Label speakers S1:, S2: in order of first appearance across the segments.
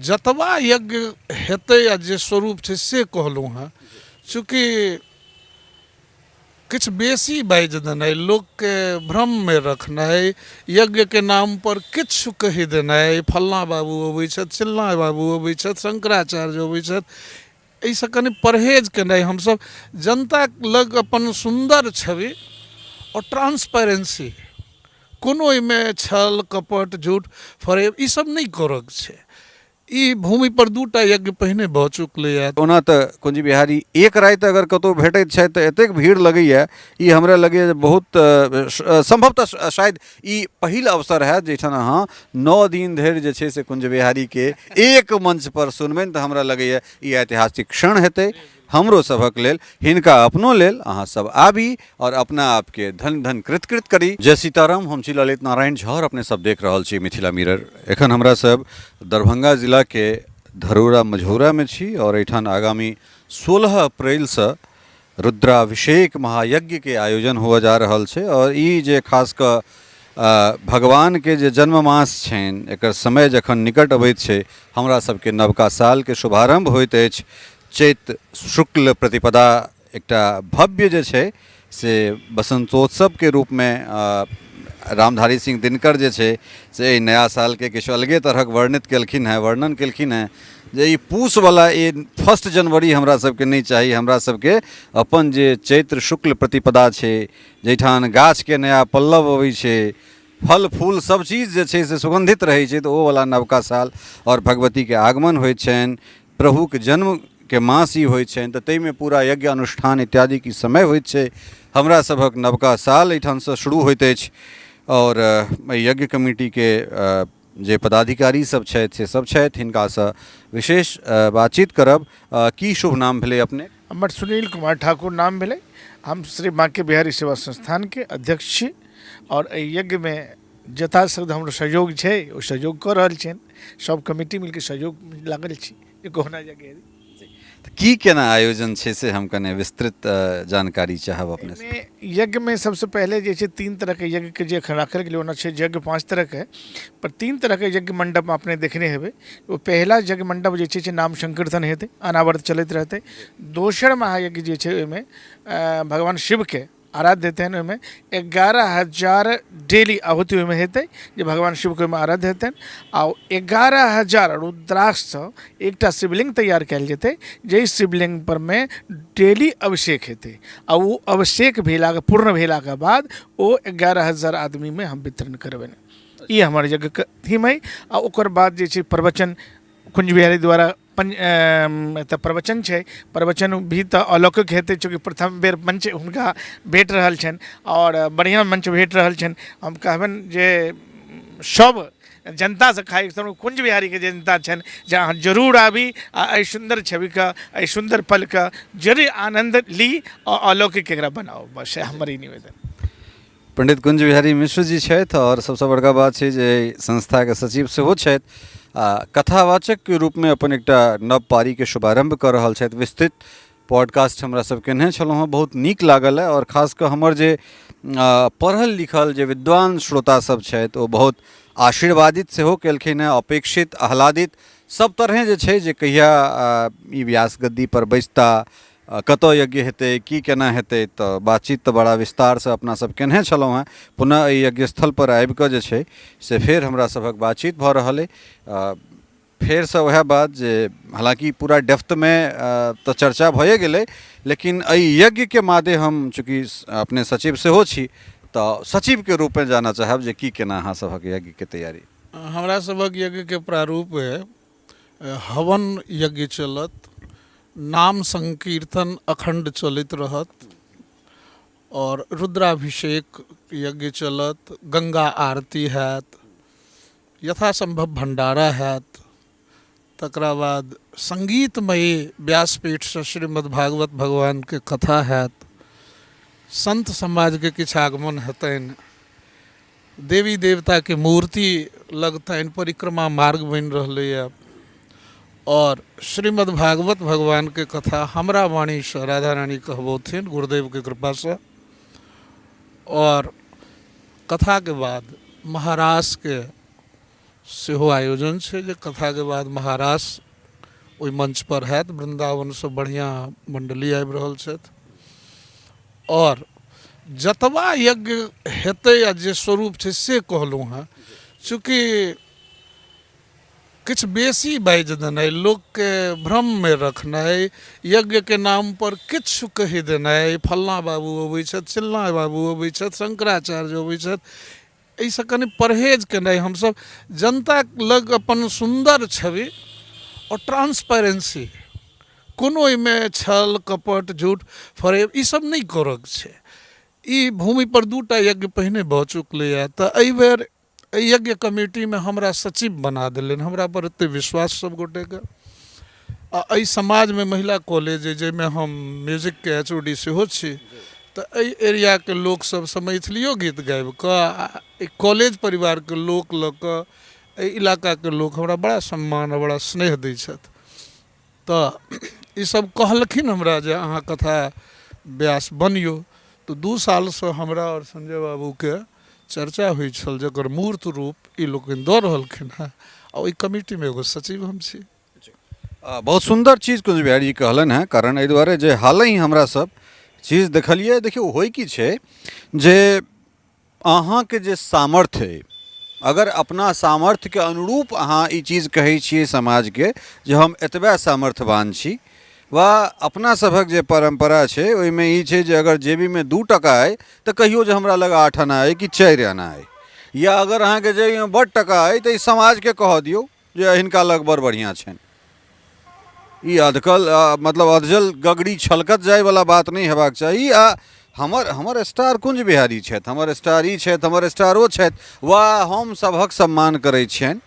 S1: जतबा यज्ञ हेतै आ जे स्वरूप छै से कहलहुँ हेँ। चूँकि किछु बेसी बाजि देनाइ, लोकके भ्रममे रखनाइ, यज्ञके नामपर किछु कहि देनाइ, फल्लाँ बाबू अबै छथि, चिल्लाँ बाबू अबै छथि, शङ्कराचार्य अबै छथि, एहिसँ कनि परहेज केनाइ, हमसभ जनता लग अपन सुन्दर छवि आओर ट्रांसपेरेंसी, कोनो एहिमे छल कपट झूठ फरेब ईसभ नहि करऽके छै। ई भूमिपर 2टा यज्ञ पहिने भऽ चुकलैए।
S2: ओना तऽ कुंज बिहारी एक राति अगर कतहु भेटैत छथि तऽ एतेक भीड़ लगैए, ई हमरा लगैए जे बहुत सम्भवतः शायद ई पहिल अवसर हैत जाहिठाम अहाँ 9 दिन धरि जे छै से कुंज बिहारीके एक मंचपर सुनबनि, तऽ हमरा लगैए ई ऐतिहासिक क्षण हेतै हमरो सभक लेल, हिनका अपनो लेल। अहाँ सब आबी और अपना आपके धन धन कृतकृत करी। जय सीताराम, हम छी ललित नारायण झा और अपने सब देख रहल छी मिथिला मिरर। एखन हमरा सब दरभंगा जिलाके धरोरा मझौरामे छी और एहिठाम आगामी 16 अप्रैलसँ रुद्राभिषेक महायज्ञके आयोजन हुअ जा रहल छै। और ई जे खास कऽ भगवानके जे जन्म मास छनि, एकर समय जखन निकट अबैत छै, हमरा सबके नवका सालके शुभारम्भ होइत अछि। चैत शुक्ल प्रतिपदा एकटा भव्य जे छै से बसन्तोत्सवके रूपमे रामधारी सिंह दिनकर जे छै से एहि नया सालके किछु अलगे तरहक वर्णित केलखिन हेँ, वर्णन केलखिन हेँ जे ई पूसवला ई 1 जनवरी हमरा सबके नहि चाही, हमरा सबके अपन जे चैत्र शुक्ल प्रतिपदा छै, जाहिठाम गाछके नया पल्लव अबै छै, फल फूल सब चीज जे छै से सुगन्धित रहै छै, तऽ ओवला नवका साल आओर भगवतीके आगमन होइ छनि, प्रभुके जन्मके मास ई होइ छनि, तऽ ताहिमे पूरा यज्ञ अनुष्ठान इत्यादिके समय होइत छै। हमरा सभक नवका साल एहिठामसँ शुरू होइत अछि। आओर एहि यज्ञ कमिटीके जे पदाधिकारी सब छथि से सब छथि, हिनकासँ विशेष बातचीत करब। की शुभ नाम भेलै अपने?
S3: हमर सुनील कुमार ठाकुर नाम भेलै। हम श्री बाँके बिहारी सेवा संस्थानके अध्यक्ष छी आओर एहि यज्ञमे यथाशक्ति हमर सहयोग छै, ओ सहयोग कऽ रहल छियनि। सब कमिटी मिलके सहयोग लागल छी जे कहुना यज्ञ हेतै।
S2: तऽ की केना आयोजन छै से हम कने विस्तृत जानकारी चाहब अपने से।
S3: एहिमे यज्ञमे सबसँ पहिले जे छै 3 तरहके यज्ञके जे एखन राखल गेलै, ओना छै यज्ञ 5 तरहके, पर 3 तरहके यज्ञ मण्डप अपने देखने हेबै। ओ पहिला यज्ञ मण्डप जे छै से नाम संकीर्तन हेतै, अनावरत चलैत रहतै। दोसर महायज्ञ जे छै ओहिमे भगवान शिवके आराध्य हेतनि, ओहिमे 11,000 डेली आहुति ओहिमे हेतै जे भगवान शिवके ओहिमे आराध्य हेतनि। आ 11,000 रुद्राक्षसँ एकटा शिवलिंग तैयार कयल जेतै, जाहि शिवलिंग परमे डेली अभिषेक हेतै आ ओ अभिषेक भेलाके पूर्ण भेलाके बाद ओ 11,000 आदमीमे हम वितरण करबनि। ई हमर यज्ञके थीम अइ। आ ओकर बाद जे छै प्रवचन कुंज बिहारी द्वारा एतऽ प्रवचन छै, प्रवचन भी तऽ अलौकिक हेतै, चूँकि प्रथम बेर मंच हुनका भेट रहल छनि आओर बढ़िआँ मंच भेट रहल छनि। हम कहबनि जे सब जनतासँ खाइ कुंज बिहारीके जनता छनि जे अहाँ जरूर आबी आ एहि सुन्दर छविके, एहि सुन्दर पलके जरूर आनन्द ली आओर अलौकिक एकरा बनाउ। बस हमर ई निवेदन।
S2: पंडित कुंज बिहारी मिश्र जी छथि आओर सबसँ बड़का बात छै जे एहि संस्थाके सचिव सेहो छथि आ कथावाचकके रूपमे अपन एकटा नव पारीके शुभारम्भ कऽ रहल छथि। विस्तृत पॉडकास्ट हमरा सब केने छलहुँ हँ, बहुत नीक लागल हँ। आओर खास कऽ हमर जे पढ़ल लिखल जे विद्वान श्रोता सब छथि ओ बहुत आशीर्वादित सेहो केलखिन हँ, अपेक्षित आह्लादित सब तरहे जे छै जे कहिया ई व्यास गद्दीपर बैसता, कतऽ यज्ञ हेतै, की केना हेतै, तऽ बातचीत तऽ बड़ा विस्तारसँ अपना सब केने छलहुँ हेँ। पुनः एहि यज्ञ स्थलपर आबिकऽ जे छै से फेर हमरा सभक बातचीत भऽ रहल अइ। फेरसँ वएह बात जे हालाँकि पूरा डेप्थमे तऽ चर्चा भइए गेलै, लेकिन एहि यज्ञके मादे हम चूँकि अपने सचिव सेहो छी तऽ सचिवके रूपमे जानऽ चाहब जे की केना अहाँ सभक यज्ञके तैयारी।
S1: हमरा सभक यज्ञके प्रारूप हवन यज्ञ चलत, नाम संकीर्तन अखण्ड चलैत रहत आओर रुद्राभिषेक यज्ञ चलत, गंगा आरती हैत, यथासम्भव भण्डारा हैत, तकरा बाद सङ्गीतमयी व्यासपीठसँ श्रीमद् भागवत भगवानके कथा हैत, संत समाजके किछु आगमन हेतनि, देवी देवताके मूर्ति लगतनि, परिक्रमा मार्ग बनि रहलैए आओर श्रीमद् भागवत भगवानके कथा हमरा वाणीसँ राधा रानी कहबौथिन गुरुदेवके कृपासँ। आओर कथाके बाद महारासके सेहो आयोजन छै जे कथाके बाद महारास ओहि मंचपर हैत। वृन्दावनसँ बढ़िआँ मण्डली आबि रहल छथि आओर जतबा यज्ञ हेतै आ जे स्वरूप छै से कहलहुँ हेँ। चूँकि किछु बेसी बाजि देनाइ, लोकके भ्रममे रखनाइ, यज्ञके नामपर किछु कहि देनाइ, फल्लाँ बाबू अबै छथि, चिल्लाँ बाबू अबै छथि, शंकराचार्य अबै छथि, एहिसँ कनि परहेज केनाइ, हमसभ जनता लग अपन सुन्दर छवि आओर ट्रांसपेरेंसी, कोनो एहिमे छल कपट झूठ फरेब ईसभ नहि करऽके छै। ई भूमिपर 2टा यज्ञ पहिने भऽ चुकलैए, तऽ एहिबेर एहि यज्ञ कमिटीमे हमरा सचिव बना देलनि। हमरा पर एतेक विश्वास सब गोटेके। आ एहि समाजमे महिला कॉलेज अइ जाहिमे हम म्यूजिकके HOD सेहो छी, तऽ एहि एरियाके लोकसभसँ मैथिलियो गीत गाबिकऽ आ एहि कॉलेज परिवारके लोक लऽ कऽ एहि इलाकाके लोक हमरा बड़ा सम्मान आ बड़ा स्नेह दै छथि। तऽ ईसब कहलखिन हमरा जे अहाँ कथा व्यास बनियौ। तऽ 2 सालसँ हमरा आओर संजय बाबूके चर्चा होइ छल, जकर मूर्त रूप ई लोकनि दऽ रहलखिन हेँ आ ओहि कमिटीमे एगो सचिव हम छी।
S2: बहुत सुन्दर चीज कुंज बिहारी जी कहलनि हेँ, कारण एहि दुआरे जे हालहि हमरा सब चीज देखलियै। देखियौ होइ की छै जे अहाँके जे सामर्थ्य अइ, अगर अपना सामर्थ्यके अनुरूप अहाँ ई चीज कहै छियै समाजके जे हम एतबे सामर्थ्यवान छी, वा अपना सभक जे परम्परा छै ओहिमे ई छै जे अगर जेबीमे 2 टका अइ तऽ कहियौ जे हमरा लग 8 आना अइ कि 4 आना अइ, या अगर अहाँके जेबीमे बड्ड टका अइ तऽ ई समाजके कहऽ दियौ जे हिनका लग बड़ बढ़िआँ छनि। ई अधकल मतलब अधजल गगरी छलकत जायवला बात नहि हेबाक चाही। आ हमर स्टार कुंज बिहारी छथि, हमर स्टार ई छथि, हमर स्टार ओ छथि, वा हम सभक सम्मान करै छियनि।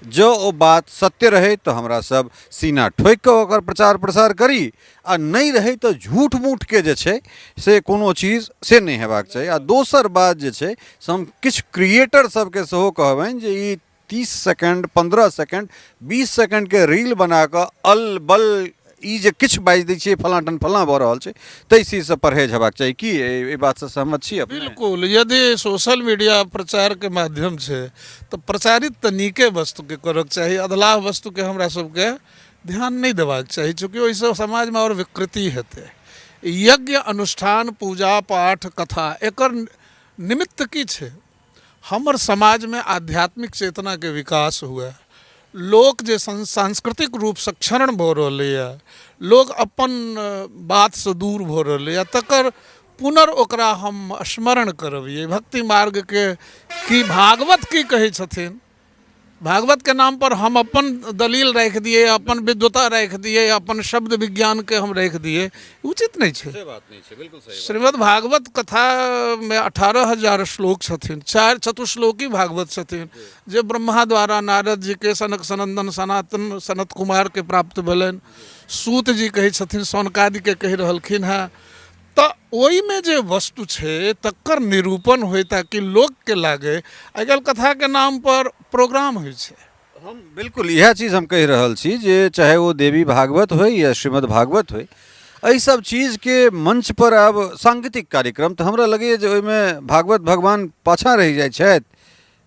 S2: जँ ओ बात सत्य रहै तऽ हमरा सब सीना ठोकि कऽ ओकर प्रचार प्रसार करी, आ नहि रहै तऽ झूठ मूठके जे छै से कोनो चीज से नहि हेबाक चाही। आ दोसर बात जे छै से हम किछु क्रिएटर सबके सेहो कहबनि जे ई 30 सेकेंड, 15 सेकेंड, 20 सेकेंडके रील बना कऽ अल बल ई जे किछु बाजि दै छियै फलाँ टन फलाँ भऽ रहल छै, ताहि चीजसँ परहेज हेबाक चाही। की एहि बातसँ सहमत छी अपने?
S1: बिल्कुल। यदि सोशल मीडिया प्रचारके माध्यम छै तऽ प्रचारित तऽ नीके वस्तुके करऽके चाही, अधलाह वस्तुके हमरा सबके ध्यान नहि देबाक चाही, चूँकि ओहिसँ समाजमे आओर विकृति हेतै। यज्ञ अनुष्ठान, पूजा पाठ, कथा, एकर निमित्त की छै? हमर समाजमे आध्यात्मिक चेतनाके विकास हुए, लोक जे सांस्कृतिक रूपसँ क्षरण भऽ रहलैए, लोक अपन बातसँ दूर भऽ रहलैए, तकर पुनर् ओकरा हम स्मरण करबियै। भक्ति मार्गके की भागवत की कहै छथिन, भागवतके नामपर हम अपन दलील राखि दियै, अपन विद्वता राखि दियै, अपन शब्द विज्ञानके हम राखि दियै, उचित नहि छै।
S2: से बात नहि छै, बिल्कुल सही बात।
S1: श्रीमद् भागवत कथामे 18,000 श्लोक छथिन, 4 चतुश्लोकी भागवत छथिन, जे ब्रह्मा द्वारा नारद जीके सनक सनन्दन सनातन सनत कुमारके प्राप्त भेलनि। सूत जी कहै छथिन, सौनकादिके कहि रहलखिन हेँ। तऽ ओहिमे जे वस्तु छै तकर निरूपण होइ ताकि लोकके लागै। आइ काल्हि कथाके नामपर प्रोग्राम होइ छै।
S2: हम बिल्कुल इएह चीज हम कहि रहल छी जे चाहे ओ देवी भागवत होइ या श्रीमद् भागवत होइ, एहि सब चीजके मंच पर आब सांगीतिक कार्यक्रम तऽ हमरा लगैए जे ओहिमे भागवत भगवान पाछाँ रहि जाइ छथि,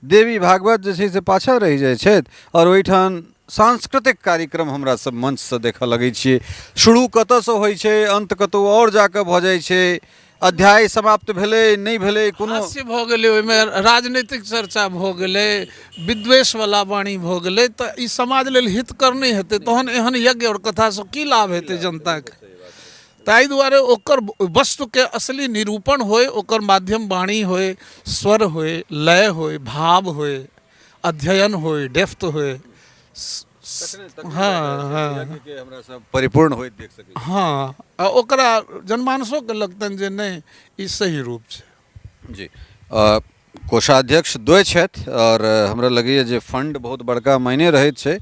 S2: देवी भागवत जे छै से पाछाँ रहि जाइ छथि, आओर ओहिठाम सांस्कृतिक कार्यक्रम हमरा सब मंचसँ देखऽ लगै छियै। शुरू कतऽसँ होइ छै, अन्त कतहु आओर जाकऽ भऽ जाइ छै, अध्याय समाप्त भेलै नहि भेलै, कोनो
S1: हास्य भऽ गेलै, ओहिमे राजनीतिक चर्चा भऽ गेलै, विद्वेषवला वाणी भऽ गेलै, तऽ ई समाज लेल हितकर नहि हेतै। तहन एहन यज्ञ आओर कथासँ की लाभ हेतै जनताके? ताहि दुआरे ओकर वस्तुके असली निरूपण होइ, ओकर माध्यम वाणी होइ, स्वर होइ, लय होइ, भाव होइ, अध्ययन होइ, डेप्थ होइ। हँ हँ
S2: हमरा सब परिपूर्ण होइत देख सकै छी।
S1: हँ, आ ओकरा जनमानसोके लगतनि जे नहि ई सही रूप छै।
S2: जी, कोषाध्यक्ष द्वय छथि आओर हमरा लगैए जे फंड बहुत बड़का मायने रहैत छै।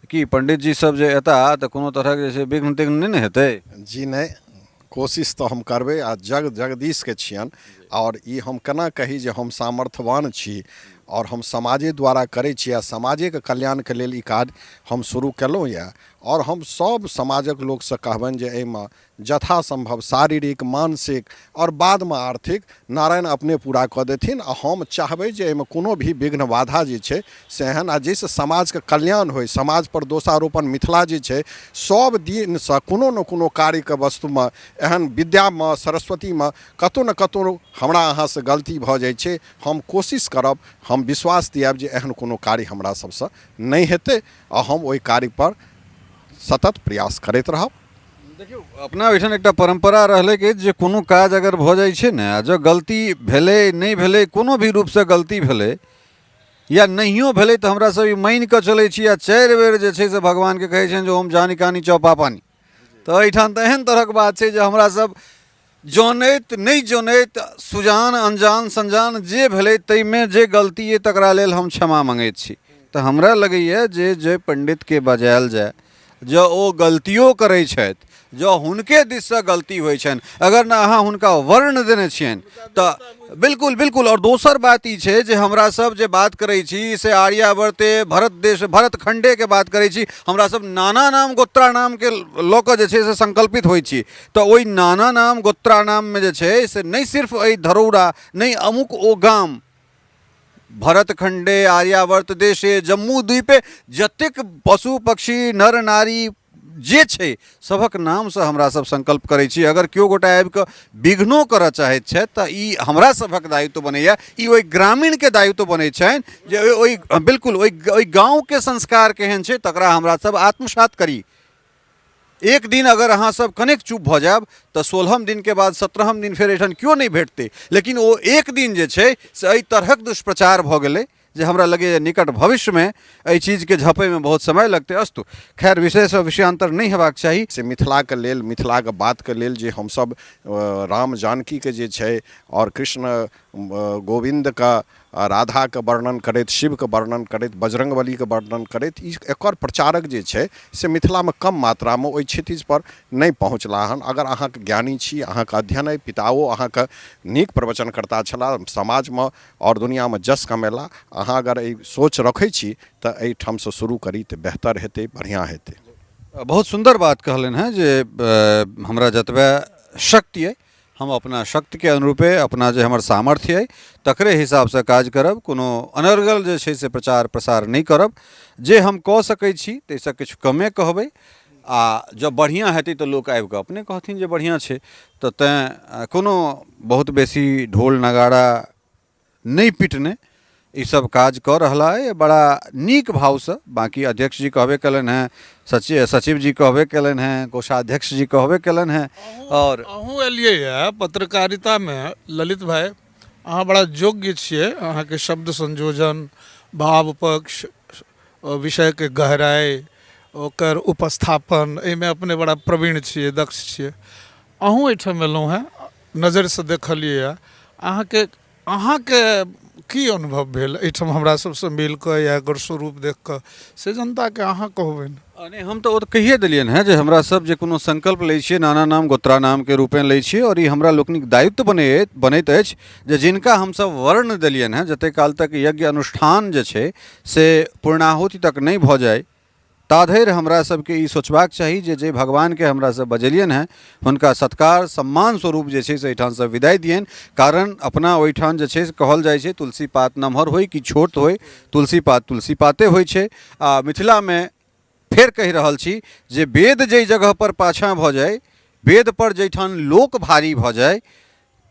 S2: की पंडित जी सब जे एता तऽ कोनो तरहक जे छै विघ्न तिघ्न नहि ने हेतै?
S4: जी नहि, कोशिश तऽ हम करबै आ जग जगदीशके छियनि, आओर ई हम केना कही जे हम सामर्थ्यवान छी आओर हम समाजे द्वारा करै छी आ समाजेके कल्याणके लेल ई काज हम शुरू केलहुँ यऽ। आओर हम सभ समाजक लोकसँ कहबनि जे एहिमे यथासम्भव शारीरिक, मानसिक आओर बादमे आर्थिक नारायण अपने पूरा कऽ देथिन आ हम चाहबै जे एहिमे कोनो भी विघ्न बाधा जे छै से एहन आ जाहिसँ समाजके कल्याण होइ। समाजपर दोषारोपण मिथिला जे छै सब दिनसँ कोनो ने कोनो कार्यके वस्तुमे एहन विद्यामे सरस्वतीमे कतहु ने कतहु हमरा अहाँसँ गलती भऽ जाइ छै। हम कोशिश करब, हम विश्वास दियाएब जे एहन कोनो कार्य हमरा सबसँ नहि हेतै आ हम ओहि कार्यपर सतत प्रयास करैत रहब।
S2: देखियौ, अपना ओहिठाम एकटा परम्परा रहलै कि जे कोनो काज अगर भऽ जाइ छै ने, आ जँ गलती भेलै नहि भेलै, कोनो भी रूपसँ गलती भेलै या नहियो भेलै, तऽ हमरा सब ई मानि कऽ चलै छी आ 4 बेर जे छै से भगवानके कहै छनि जे ओम जानि कानि चौपा पानि। तऽ एहिठाम तऽ एहन तरहक बात छै जे हमरा सब जनैत नहि जनैत, सुजान अनजान संजान जे भेलै ताहिमे जे गलती अइ तकरा लेल हम क्षमा मङ्गैत छी। तऽ हमरा लगैए जे जे पण्डितके बजायल जाय, जँ ओ गलतियो करै छथि, जँ हुनके दिससँ गलती होइ छनि, अगर ने अहाँ हुनका वर्ण देने छियनि तऽ बिल्कुल बिल्कुल। आओर दोसर बात ई छै जे हमरा सब जे बात करै छी से आर्यावर्ते भरत देश भरत खण्डेके बात करै छी, हमरा सब नाना नाम गोत्रा नामके लऽ कऽ जे छै से संकल्पित होइ छी। तऽ ओहि नाना नाम गोत्रा नाममे जे छै से नहि सिर्फ एहि धरौरा, नहि अमुक ओ गाम, भरतखण्डे आर्यावर्त देशे जम्मू द्वीपे, जतेक पशु पक्षी नर नारी जे छै सभक नामसँ हमरा सब संकल्प करै छी। अगर केओ गोटा आबि कऽ विघ्नो करऽ चाहैत छथि तऽ ई हमरा सभक दायित्व बनैए, ई ओहि ग्रामीणके दायित्व बनै छनि जे ओहि बिल्कुल ओहि गाँवके संस्कार केहन छै तकरा हमरा सब आत्मसात करी। एक दिन अगर अहाँ सब कनेक चुप भऽ जायब तऽ 16म दिनके बाद 17म दिन फेर एहिठाम केओ नहि भेटतै, लेकिन ओ एक दिन जे छै से एहि तरहक दुष्प्रचार भऽ गेलै जे हमरा लगैए निकट भविष्यमे एहि चीजके झपैमे बहुत समय लगतै। अस्तु, खैर विषयसँ विषयांतर नहि हेबाक चाही।
S4: से मिथिलाके लेल, मिथिलाके बातके लेल जे हमसब राम जानकीके जे छै आओर कृष्ण गोविन्दके, राधाके वर्णन करैत, शिवके वर्णन करैत, बजरङ्गबलीके वर्णन करैत, ई एकर प्रचारक जे छै से मिथिलामे कम मात्रामे ओहि क्षितिजपर नहि पहुँचला हन। अगर अहाँके ज्ञानी छी, अहाँके अध्ययन अइ, पिताओ अहाँके नीक प्रवचनकर्ता छलाह, समाजमे आओर दुनिआँमे जस कमेला, अहाँ अगर एहि सोच रखै छी तऽ एहिठामसँ शुरू करी तऽ बेहतर हेतै, बढ़िआँ हेतै।
S2: बहुत सुन्दर बात कहलनि हेँ जे हमरा जतबे शक्ति अइ हम अपना शक्तिके अनुरूपे, अपना जे हमर सामर्थ्य अइ तकरे हिसाबसँ काज करब, कोनो अनर्गल जे छै से प्रचार प्रसार नहि करब। जे हम कऽ सकै छी ताहिसँ किछु कमे कहबै, आ जँ बढ़िआँ हेतै तऽ लोक आबिकऽ अपने कहथिन जे बढ़िआँ छै। तऽ तैँ कोनो बहुत बेसी ढोल नगाड़ा नहि पिटने ईसब काज कऽ रहला अइ बड़ा नीक भावसँ। बाँकी अध्यक्ष जी कहबे कयलनि हेँ, सचिव जी कहबे कयलनि हेँ, कोषाध्यक्ष जी कहबे कयलनि हेँ। आओर
S1: अहूँ एलियै हँ पत्रकारितामे ललित भाइ, अहाँ बड़ा योग्य छियै, अहाँके शब्द संयोजन, भाव पक्ष, विषयके गहराइ, ओकर उपस्थापन, एहिमे अपने बड़ा प्रवीण छियै, दक्ष छियै। अहूँ एहिठाम एलहुँ हेँ, नजरिसँ देखलियै हँ, अहाँके की अनुभव भेल एहिठाम हमरा सबसँ मिल कऽ या एकर स्वरूप देख कऽ, से जनताके अहाँ कहबनि।
S2: नहि, हम तऽ ओ तऽ कहिए देलियनि हेँ जे हमरा सब जे कोनो संकल्प लै छियै नाना नाम गोत्रा नामके रूपेँ लै छियै, आओर ई हमरा लोकनिक दायित्व बनैत अछि जे जिनका हमसब वर्ण देलियनि हेँ, जतेक काल तक यज्ञ अनुष्ठान जे छै से पूर्णाहुति तक नहि भऽ जाय ताधरि हमरा सबके ई सोचबाक चाही जे जे भगवानके हमरा सब बजेलियनि हेँ हुनका सत्कार सम्मान स्वरूप जे छै से एहिठामसँ विदाइ दियनि। कारण अपना ओहिठाम जे छै से कहल जाइ छै तुलसी पात नमहर होइ कि छोट होइ, तुलसी पात तुलसी पाते होइ छै। आ मिथिलामे फेर कहि रहल छी जे वेद जाहि जगहपर पाछाँ भऽ जाइ, वेदपर जाहिठाम लोक भारी भऽ जाइ,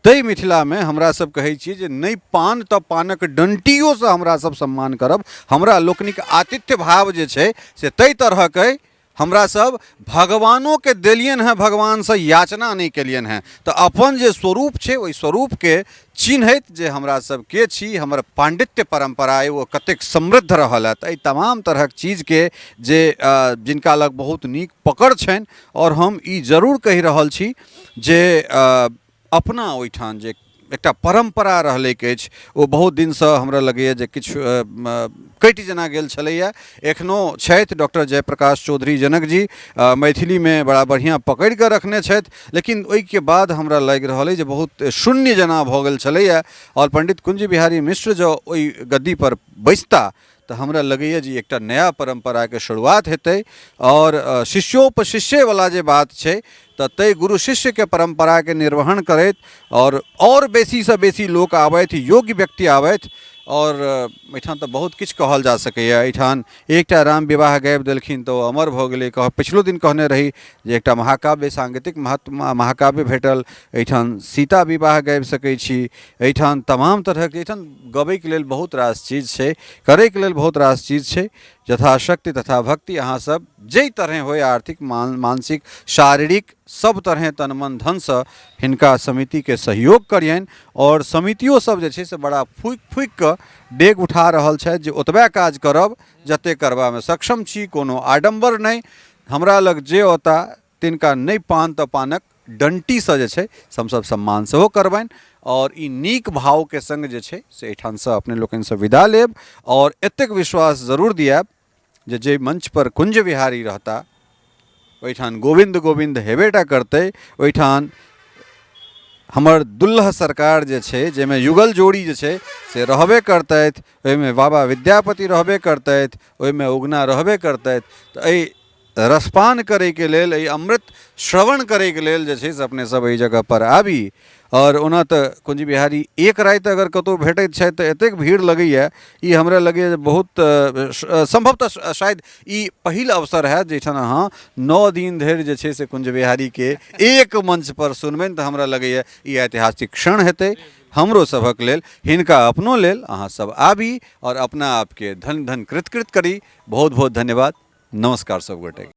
S2: ताहि मिथिलामे हमरा सब कहै छियै जे नहि पान तऽ पानक डण्टियोसँ हमरा सब सम्मान करब। हमरा लोकनिक आतिथ्य भाव जे छै से ताहि तरहक अइ, हमरा सब भगवानोके देलियनि हेँ, भगवानसँ याचना नहि केलियनि हेँ। तऽ अपन जे स्वरूप छै ओहि स्वरूपके चिन्हैत जे हमरा सब के छी, हमर पाण्डित्य परम्परा अइ ओ कतेक समृद्ध रहल हँ, तऽ एहि तमाम तरहक चीजके जे जिनका लग बहुत नीक पकड़ छनि। आओर हम ई जरूर कहि रहल छी जे अपना ओहिठाम जे एकटा परम्परा रहलैक अछि ओ बहुत दिनसँ हमरा लगैए जे किछु कटि जेना गेल छलैए। एखनो छथि डॉक्टर जयप्रकाश चौधरी जनक जी, मैथिलीमे बड़ा बढ़िआँ पकड़ि कऽ रखने छथि, लेकिन ओहिके बाद हमरा लागि रहल अइ जे बहुत शून्य जेना भऽ गेल छलैए। आओर पण्डित कुञ्ज बिहारी मिश्र जँ ओहि गद्दीपर बैसता तऽ हमरा लगैए जे एकटा नया परम्पराके शुरुआत हेतै आओर शिष्योपशिष्यवला जे बात छै तऽ ताहि गुरु शिष्यके परम्पराके निर्वहन करैत आओर बेसीसँ बेसी लोक आबथि, योग्य व्यक्ति आबथि। आओर एहिठाम तऽ बहुत किछु कहल जा सकैए। एहिठाम एकटा राम विवाह गाबि देलखिन तऽ ओ अमर भऽ गेलै। पछिलो दिन कहने रही जे एकटा महाकाव्य, सांगीतिक महत्व महाकाव्य भेटल। एहिठाम सीता विवाह गाबि सकै छी। एहिठाम तमाम तरहके, एहिठाम गबैके लेल बहुत रास चीज छै, करैके लेल बहुत रास चीज छै। यथाशक्ति तथा भक्ति, अहाँसभ जाहि तरहेँ होइ, आर्थिक, मानसिक, शारीरिक, सब तरहेँ तन मन धनसँ हिनका समितिके सहयोग करियनि। आओर समितियो सब जे छै से बड़ा फूकि फूकि कऽ डेग उठा रहल छथि जे ओतबे काज करब जतेक करबामे सक्षम छी, कोनो आडम्बर नहि। हमरा लग जे औता तिनका नहि पान तऽ पानक डंटीसँ जे छै से हमसभ सम्मान सेहो करबनि। आओर ई नीक भावके सङ्ग जे छै से एहिठामसँ अपने लोकनिसँ विदा लेब आओर एतेक विश्वास जरूर दियाएब जे जाहि मंचपर कुञ्ज बिहारी रहता ओहिठाम गोविन्द गोविन्द हेबेटा करतै। ओहिठाम हमर दुल्लह सरकार जे छै, जाहिमे युगल जोड़ी जे छै से रहबे करतथि, ओहिमे बाबा विद्यापति रहबे करतथि, ओहिमे उगना रहबे करतथि। तऽ एहि रसपान करैके लेल, एहि अमृत श्रवण करैके लेल जे छै से अपने सब एहि जगहपर आबी। आओर ओना तऽ कुञ्ज बिहारी एक राति अगर कतहु भेटैत छथि तऽ एतेक भीड़ लगैए, ई हमरा लगैए जे बहुत सम्भवतः शायद ई पहिल अवसर हैत जाहिठाम अहाँ 9 दिन धरि जे छै से कुञ्ज बिहारीके एक मञ्चपर सुनबनि। तऽ हमरा लगैए ई ऐतिहासिक क्षण हेतै हमरो सभक लेल, हिनका अपनो लेल। अहाँ सब आबी आओर अपना आपके धन धन कृतकृत करी। बहुत बहुत धन्यवाद, नमस्कार सब गोटेके।